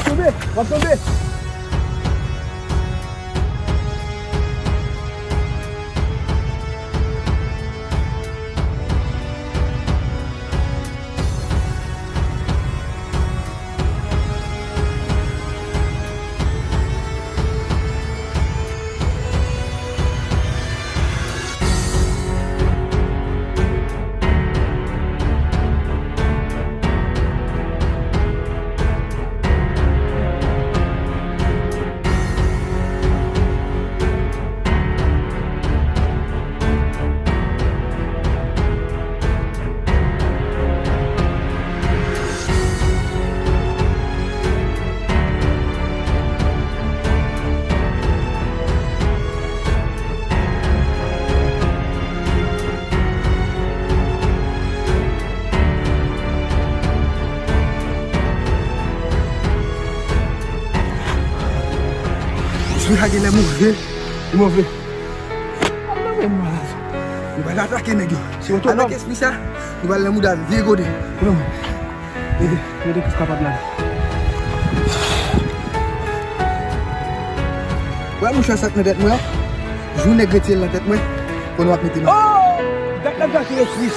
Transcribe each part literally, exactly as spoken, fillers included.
Tonbe, w ap tonbe. Espri sa genlè move. Li move. Al nan men mwen la. Nou pral atake nèg yo. Se otonom. Avèk espri sa, nou pral nan mouda vye gode. Otonom. Gade, gade ki kapab la. Wè mouchwa sa k nan tèt mwen an? Jou nèg retire l nan tèt mwen, konnen w ap mete nan. Oh! Dat la gate espri.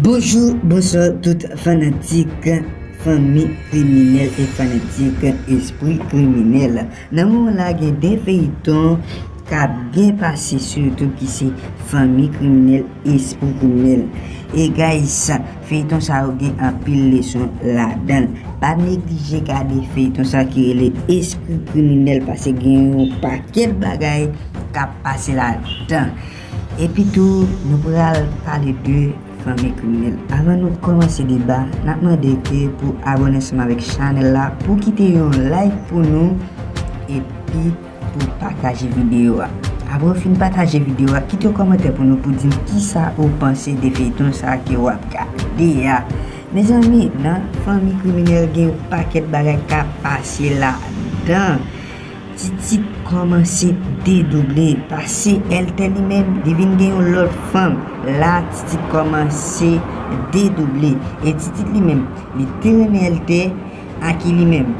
Bonjou, bonswa tout fanatik Fanmi Kriminèl e fanatik Espri Kriminèl. Nan moman la, gen de feyton k ap byen pase sou YouTube ki se Fanmi Kriminèl, Espri Kriminèl. E guys, feyton sa yo gen anpil leson ladan l. Pa neglije gade feyton sa ki rele Espri Kriminèl, paske gen yon pakèt bagay k ap pase ladan. Epi tou, nou pral pale de Fanmi Kriminèl. Avan nou kòmanse deba, n ap mande ke pou abòne ansanm avèk chanèl la, pou kite yon like pou nou, epi pou pataje videyo a. Apre w fin pataje videyo a, kite yon kòmantè pou nou, pou di n kisa ou panse de feyton sa ke w ap gade a. Mezanmi, nan Fanmi Kriminèl gen yon pakèt bagay k ap pase ladan. Titit kòmanse dedouble, paske Èltè li menm, li vin gen yon lòt fanm. La, Titit kòmanse dedouble. E Titit li menm, li te renmen Èltè, Aki li menm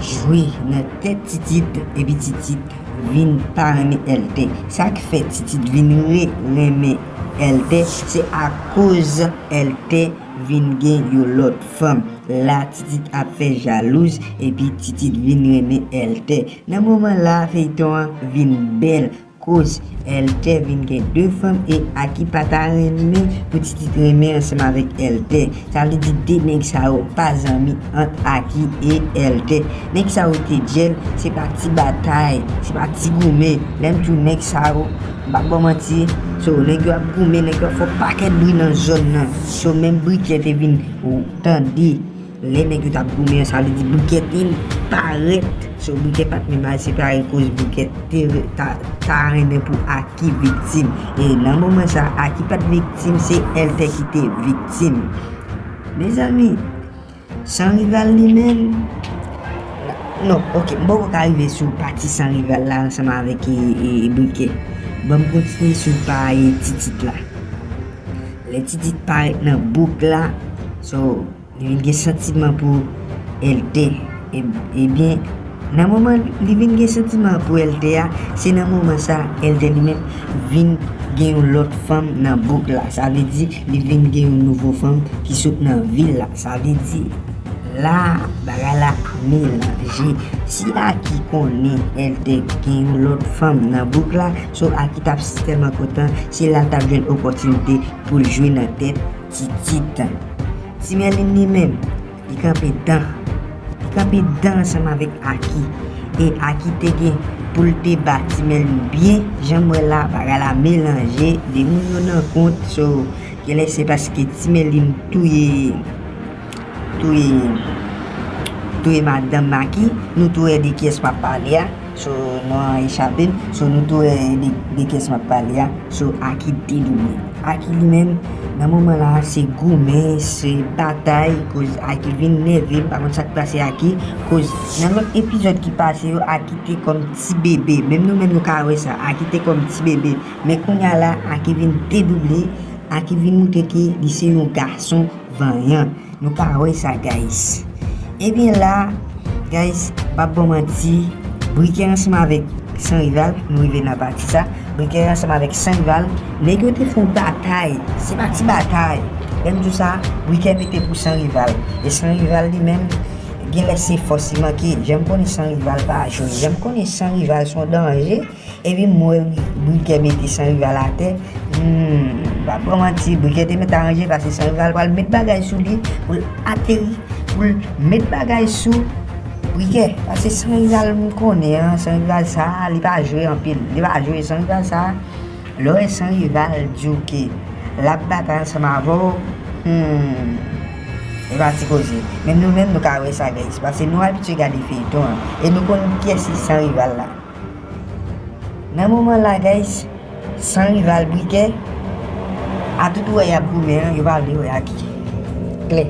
jwe nan tèt Titit, epi Titit vin pa renmen Èltè. Sa k fè Titit vin re-, renmen Èltè, se akoz Èltè vin gen yon lòt fanm. La, Titit ap fè jalouz, epi Titit vin renmen Èltè. Nan moman la, feyton an vin bèl, koz Èltè vin gen de fanm e Aki pa ta renmen pou Titit renmen ansanm avèk Èltè. Sa vle di de nèg sa yo pa zanmi ant Aki e Èltè. Nèg sa yo te djèl, se pa ti batay, se pa ti goumen. Lè m di w nèg sa yo, m p ap ba w manti, so, nèg yo ap goumen, nèg yo ap fè yon pakèt bri nan zòn nan. So, menm Brikè te vin tande. Lè nèg yo t ap goumen an, sa vle di Brikè te parèt. So, Brikè pa t menm al separe koz Brikè te re-, ta, ta renmen pou Aki viktim. E nan moman sa, Aki pa t viktim, se Èltè ki te viktim. Mezanmi, Sanrival li menm, non, ok, m poko ka rive sou pati Sanrival la ansanm avèk, e, e, e Brikè. Ban m kontinye sou pa, e, Titit la. Lè Titit parèt nan bouk la, so, li vin gen santiman pou Èltè. E, ebyen, nan moman li vin gen santiman pou Èltè a, se nan moman sa Èltè li menm vin gen yon lòt fanm nan bouk la. Sa vle di, li vin gen yon nouvo fanm ki sot nan vil la. Sa vle di, la, bagay la melanje. Si Aki konnen Èltè gen yon lòt fanm nan bouk la, so Aki t ap tèlman kontan, se la l t ap jwenn opòtinite pou l jwe nan tèt Titit. Ti Mèlin li menm, li kanpe dan. Li kanpe dan ansanm avèk Aki. E Aki te gen pou l te ba Ti Mèlin byen, jan m wè la, bagay la melanje, de moun yo nan kont, so, genlè se paske Ti Mèlin touye, touye, Tou e madanm Aki, nou tou wè de kiyès m ap pale a. So, non an echape m. So, nou tou wè de, de kiyès m ap pale a. So, Aki te double. Aki li menm, nan moman la, se goumen, se batay, koz Aki vin nève, m pa konn sa k pase Aki, koz nan lòt epizòd ki pase yo, Aki te kòm ti bebe. Menm nou menm nou ka wè sa, Aki te kòm ti bebe. Men kounye a la, Aki vin dedouble, Aki vin moutre ke li se yon gason vanyan. Nou ka wè sa, guys. Ebyen la, guys, m p ap ba w manti, Brikè ansanm avèk San Rival, nou rive nan pati sa, Brikè ansanm avèk San Rival, nèg yo te fè yon batay, se pa ti batay. Lè m di w sa, Brikè mete pou San Rival. E San Rival li menm, gen lè se fòs li manke. Jan m konnen San Rival pa jwe, jan m konnen San Rival se yon danje, epi m wè Brikè mete San Rival atè. Hmm, m p ap ba w manti, Brikè te mèt aranje, paske San Rival pral met bagay sou li, pou l ateri, pou l met bagay sou Brikè. Paske San Rival, m konnen an, San Rival sa, li pa jwe anpil. Li pa jwe, San Rival sa. Lè w wè San Rival di w ke l ap batay ansanm avè w, hmm, e pa ti koze. Men nou menm, nou ka wè sa, guys. Paske nou abitye gade feyton an. E nou konn kiyès se San Rival la. Nan moman la, guys, San Rival, Brikè, atout ou wè y ap goumen an, yo pa vle wè Aki. Klè.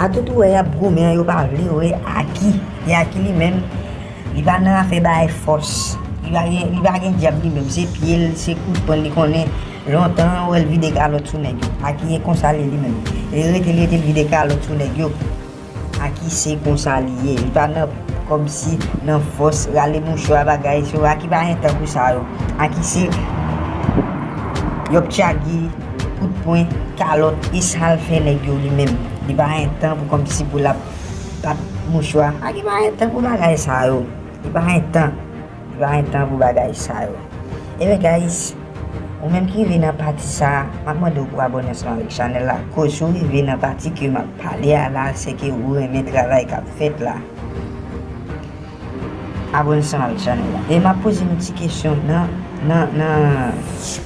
Atout ou wè y ap goumen an, yo pa vle wè Aki. E Aki li menm, li pa nan afè bay fòs. Li pa gen, li pa gen djab li menm. Se pye l, se kout pwen li konnen. Lontan, ou wè l vide kalòt sou nèg yo. Aki e konsa li ye li menm. Li rete, li rete, li vide kalòt sou nèg yo. Aki se konsa li ye. Li pa nan kòmsi nan fòs, rale mouchwa bagay. So, Aki pa gen tan pou sa yo. Aki se yòp tchagi, kout pwen, kalòt, e sa l fè nèg yo li menm. Li pa gen tan pou kòmsi pou l ap bat mouchwa. Aki pa gen tan pou bagay sa yo. Li pa gen tan. Li pa gen tan pou bagay sa yo. Ebyen, guys, ou menm ki rive nan pati sa, m ap mande w pou abòne ansanm avèk chanèl la. Koz si w rive nan pati ke m ap pale a la, se ke ou renmen travay k ap fèt la. Abòne ansanm avèk chanèl la. E m ap poze nou ti kesyon nan, nan, nan,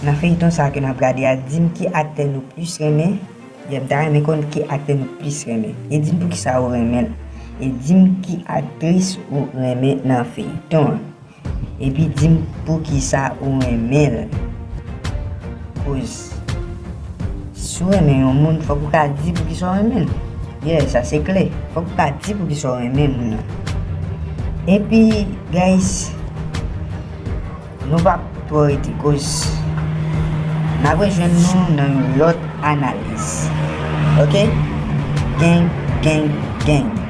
nan feyton sa ke n ap gade a. Di m ki aktè nou plis renmen. Yè, m ta renmen konn ki aktè nou plis renmen. E di m poukisa ou renmen l. E di m ki aktris ou renmen nan feyton an. Epi di m poukisa ou renmen l. Koz si w renmen yon moun, fòk ou ka di poukisa w renmen l. Yè, sa se kle. Fòk ou ka di poukisa w renmen moun nan. Epi, guys, nou p ap twò rete koz n ap rejwenn nou nan yon lòt analiz. Oke? Gang, gang, gang.